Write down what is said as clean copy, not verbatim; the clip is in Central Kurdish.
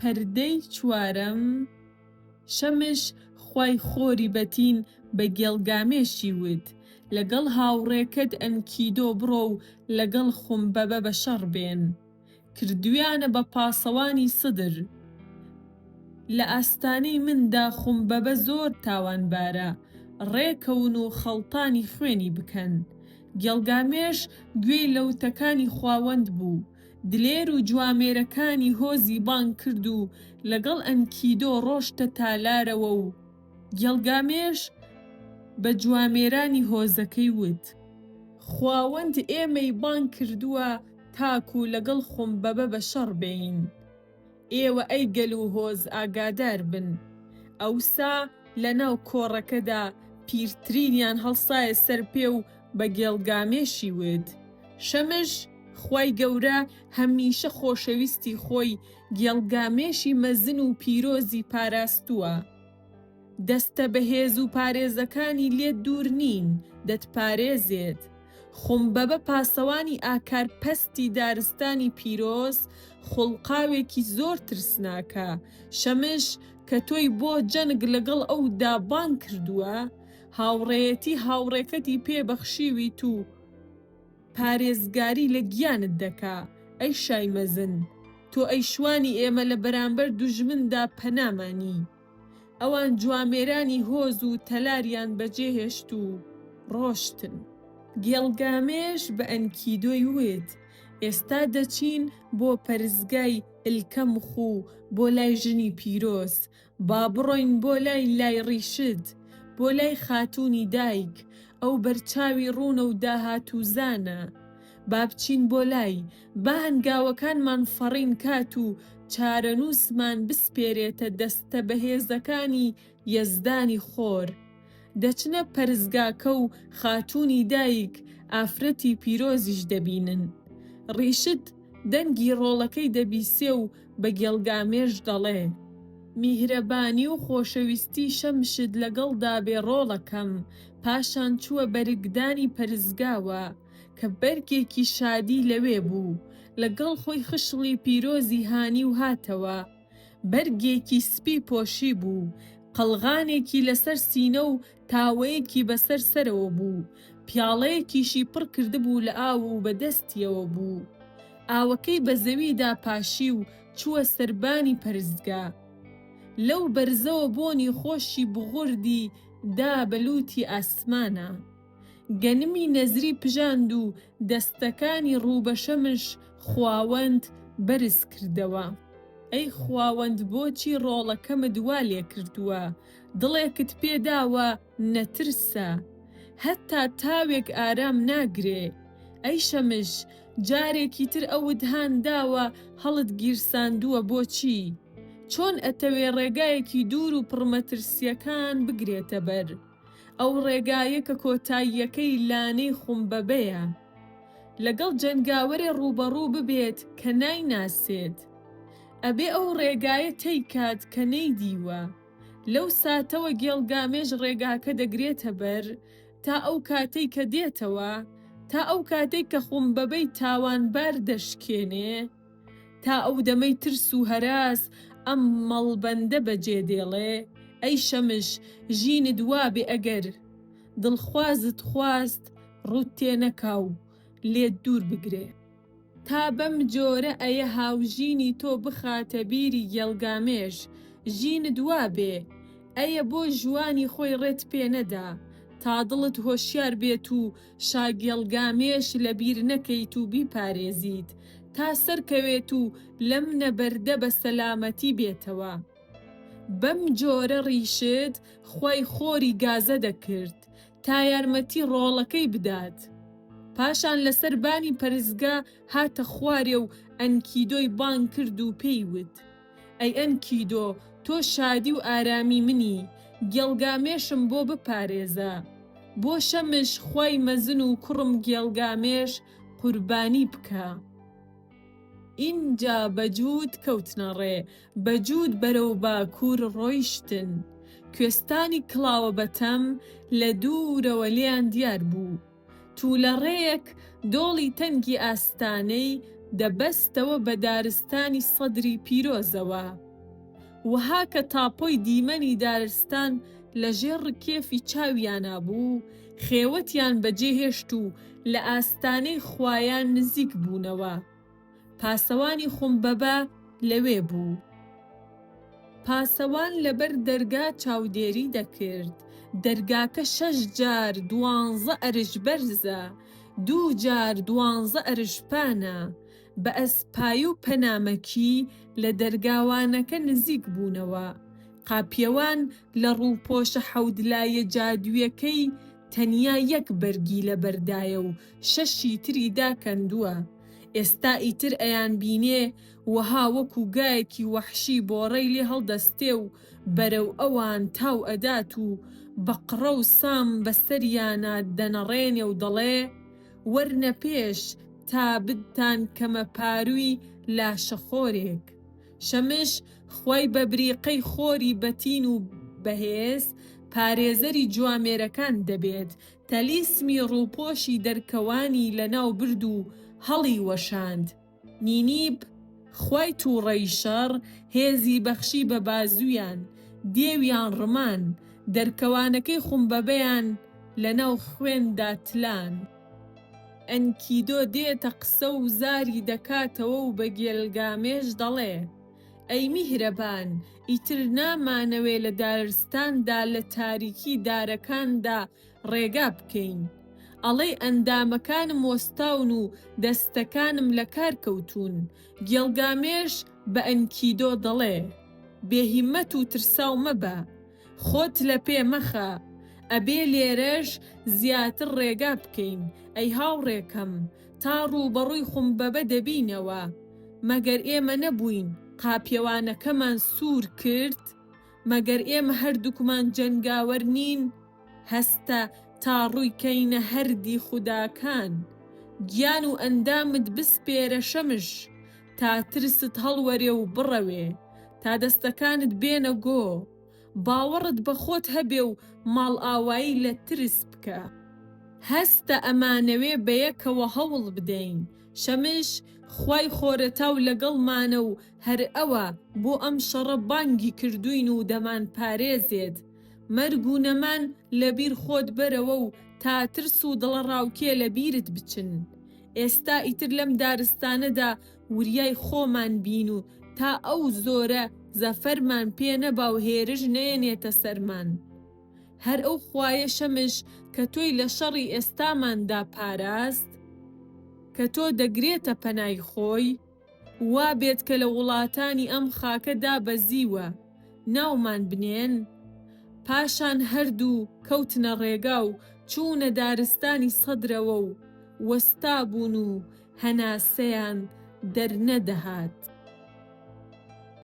پەردەی چوارەم، شەمش خوای خۆری بەتین بە گێڵگامێشی وت، لەگەڵ هاوڕێکەت ئەنکیدۆ بڕۆ و لەگەڵ خومبەبە بەشەڕ بێن. کردویانە بە پاسەوانی سدر. لە ئاستانەی مندا خومبەبە زۆر تاوانبارە، ڕێکەون و خەڵتانی خوێنی بکەن. گێڵگامێش گوێی لە وتەکانی خواوەند بوو. دلێر و جوامێرەکانی هۆزی بانگ کرد و لەگەڵ ئەنکیدۆ ڕۆشتە تالارەوە و گێڵگامێش بە جوامێرانی هۆزەکەی وت. خواوەند ئێمەی بانگ کردووە تاکو لەگەڵ خومبەبە بە شەڕ بێین. ئێوە ئەی گەل و هۆز ئاگادار بن. ئەوسا لەناو کۆڕەکەدا پیرترینیان هەڵسایە سەر پێ و بە گێڵگامێشی وت، شەمش، خوای گەورە هەمیشە خۆشەویستی خۆی گێڵگامێشی مەزن و پیرۆزی پاراستووە. دەستە بەهێز و پارێزەکانی لێت دوور نین، دەتپارێزێت. خومبەبە پاسەوانی ئاکار پەستی دارستانی پیرۆز خوڵقاوێکی زۆر ترسناکە، شەمش کە تۆی بۆ جەنگ لەگەڵ ئەودا بانگ کردووە، هاوڕێیەتی هاوڕێکەتی پێ بەخشیویت و پارێزگاری لە گیانت دەکا، ئەی شای مەزن، تۆ ئەی شوانی ئێمە لە بەرامبەر دوژمندا پەنامانی. ئەوان جوامێرانی هۆز و تەلاریان بەجێهێشت و ڕۆشتن. گێڵگامێش بە ئەنکیدۆی وت، ئێستا دەچین بۆ پەرستگای ئلکەمخ و بۆ لای ژنی پیرۆز، با بڕۆین بۆ لای لای ڕیشد، بۆ لای خاتوونی دایک، ئەو بەرچاوی ڕوونە و داهاتووزانە. با بچین بۆ لای، با هەنگاوەکانمان فەڕین کات و چارەنووسمان بسپێرێتە دەستە بەهێزەکانی یەزدانی خۆر. دەچنە پەرستگاکە و خاتوونی دایک ئافرەتی پیرۆزیش دەبینن. ڕیشد دەنگی ڕۆڵەکەی دەبیسێ و بە گێڵگامێش دەڵێ. میهرەبانی و خۆشەویستی شەمشت لەگەڵدا بێ ڕۆڵەکەم. پاشان چووە بەرگدانی پەرستگاوە. کە بەرگێکی شادی لەوێ بوو، لەگەڵ خۆی خشڵی پیرۆزی هانی و هاتەوە. بەرگێکی سپی پۆشیبوو، قەڵغانێکی لەسەر سینە و تاوەیەکی بەسەر سەرەوە بوو، پیاڵەیەکیشی پڕ کردبوو لە ئاو و بە دەستیەوە بوو. ئاوەکەی بە زەویدا پاشی و چووە سەربانی پەرستگا. لەو بەرزەوە بۆنی خۆشی بوغوردی دا بە لووتی ئاسمانا. گەنمی نەزری پژاند و دەستەکانی ڕوو بە شەمش خواوەند بەرز کردەوە. ئەی خواوەند بۆچی ڕۆڵەکەمت وا لێ کردووە، دڵێکت پێ داوە نەترسە، هەتا تاوێک ئارام ناگرێ. ئەی شەمش جارێکی تر ئەوت هان داوە هەڵت گیرساندووە بۆچی؟ چۆن ئەتەوێ ڕێگایەکی دوور و پڕ مەترسیەکان بگرێتە بەر؟ ئەو ڕێگایە کە کۆتاییەکەی لانەی خومبەبەیە. لەگەڵ جەنگاوەرێ ڕووبەڕوو ببێت کە نایناسێت. ئەبێ ئەو ڕێگایە تەی کات کە نەیدیوە. لەو ساتەوە گێڵگامێش ڕێگاکە دەگرێتە بەر تا ئەو کاتەی کە دێتەوە، تا ئەو کاتەی کە خومبەبەی تاوانبار دەشکێنێ. تا ئەو دەمەی ترس و هەراس ئەم مەڵبەندە بەجێ دێڵێ، ئەی شەمش ژینت وابێ ئەگەر دڵخوازت خواست ڕووت تێ نەکا و لێت دوور بگرێ. تا بەم جۆرە ئەیە هاوژینی تۆ بخاتە بیری گێڵگامێش، ژینت وابێ ئەیە بۆ ژوانی خۆی ڕێت پێ نەدا، تا دڵت هۆشیار بێت و شاگێڵگامێش لە بیر نەکەیت و بیپارێزیت تا سەرکەوێت و لەم نەبەردە بە سەلامەتی بێتەوە. بەم جۆرە ڕیشد خوای خۆری گازە دەکرد تا یارمەتی ڕۆڵەکەی بدات. پاشان لەسەر بانی پەرستگا هاتە خوارێ و ئەنکیدۆی بانگ کرد و پێی وت. ئەی ئەنکیدۆ، تۆ شادی و ئارامی منی، گێڵگامێشم بۆ بپارێزە. بۆ شەمش خوای مەزن و کوڕم گێڵگامێش قوربانی بکە. ئینجا بە جووت کەوتنە ڕێ، بە جووت بەرەو باکوور ڕۆیشتن. کوێستانی کڵاوەبەتەم لە دوورەوە لێیان دیار بوو. توولەڕێیەک دۆڵی تەنگی ئاستانەی دەبەستەوە بە دارستانی سەدری پیرۆزەوە. وەها کە تاپۆی دیمەنی دارستان لە ژێر ڕکێفی چاویانا بوو، خێوەتیان بەجێ هێشت و لە ئاستانەی خوایان نزیک بوونەوە. پاسەوانی خومبەبە لەوێ بوو. پاسەوان لەبەر دەرگا چاودێری دەکرد. دەرگاکە شەش جار دوانزە ئەرش بەرزە، دوو جار دوانزە ئەرش پانە. بە ئەسپایی و پەنامەکی لە دەرگاوانەکە نزیک بوونەوە. قاپیەوان لە ڕووپۆشە حەوتلایە جادوویەکەی تەنیا یەک بەرگی لەبەردایە و شەشی تری داکەندووە. ئێستا ئیتر ئەیانبینێ وەها وەکوو گایەکی وەحشی بۆڕەی لێ هەڵدەستێ و بەرەو ئەوان تاو ئەدات و بە قڕە و سام بە سەریانا دەنەڕێنێ و دەڵێ، وەرنە پێش تا بتان کەمە پارووی لاشەخۆرێک. شەمش خوای بە بریقەی خۆری بەتین و بەهێز، پارێزەری جوامێرەکان دەبێت، تەلیسمی ڕووپۆشی دەرکەوانی لەناو برد و هەڵی وەشاند. نینیب، خوای تووڕەی شەڕ، هێزی بەخشی بە بازوویان، دێویان ڕمان، دەرکەوانەکەی خومبەبەیان لەناو خوێندا تلان. ئەنکیدۆ دێتە قسە و زاری دەکاتەوە و بە گێلگامێش دەڵێ، ئەی میهرەبان، ئیتر نامانەوێ لە دارستاندا لە تاریکی دارەکاندا ڕێگا بکەین. ئەڵێی ئەندامەکانم وەستاون و دەستەکانم لە کار کەوتوون. گێڵگامێش بە ئەنکیدۆ دەڵێ، بێ هیمەت و ترساو مەبە. خۆت لە پێ مەخە. ئەبێ لێرەش زیاتر ڕێگا بکەین، ئەی هاوڕێکەم، تا ڕووبەڕووی خومبەبە دەبینەوە. مەگەر ئێمە نەبووین قاپیەوانەکەمان سوور کرد؟ مەگەر ئێمە هەردووکمان جەنگاوەر نین؟ هەستە تا ڕووی کەینە هەردی خوداکان. گیان و ئەندامت بسپێرە شەمش، تا ترست هەڵوەرێ و بڕەوێ، تا دەستەکانت بێنە گۆ. باوەڕت بە خۆت هەبێ و ماڵئاوایی لە ترس بکە. هەستە ئەمانەوێ بەیەکەوە هەوڵ بدەین. شەمش، خوای خۆرەتاو لەگەڵمانە و هەر ئەوە بۆ ئەم شەڕە بانگی کردووین و دەمانپارێزێت. مەرگ و نەمان لە بیر خۆت بەرەوە و تا ترس و دڵەڕاوکێ لە بیرت بچن. ئێستا ئیتر لەم دارستانەدا وریای خۆمان بین و تا ئەو زۆرە زەفەرمان پێ نەبا و هێرش نەیەنێتە سەرمان. هەر ئەو خوایە شەمش کە تۆی لە شەڕی ئێستاماندا پاراست، کە تۆ دەگرێتە پەنای خۆی، وا بێت کە لە وڵاتانی ئەم خاکە دابەزیوە، ناومان بنێن؟ پاشان هەردوو کەوتنە ڕێگا و چوونە دارستانی سەدرەوە و وەستابوون و هەناسەیان دەرنەدەهات.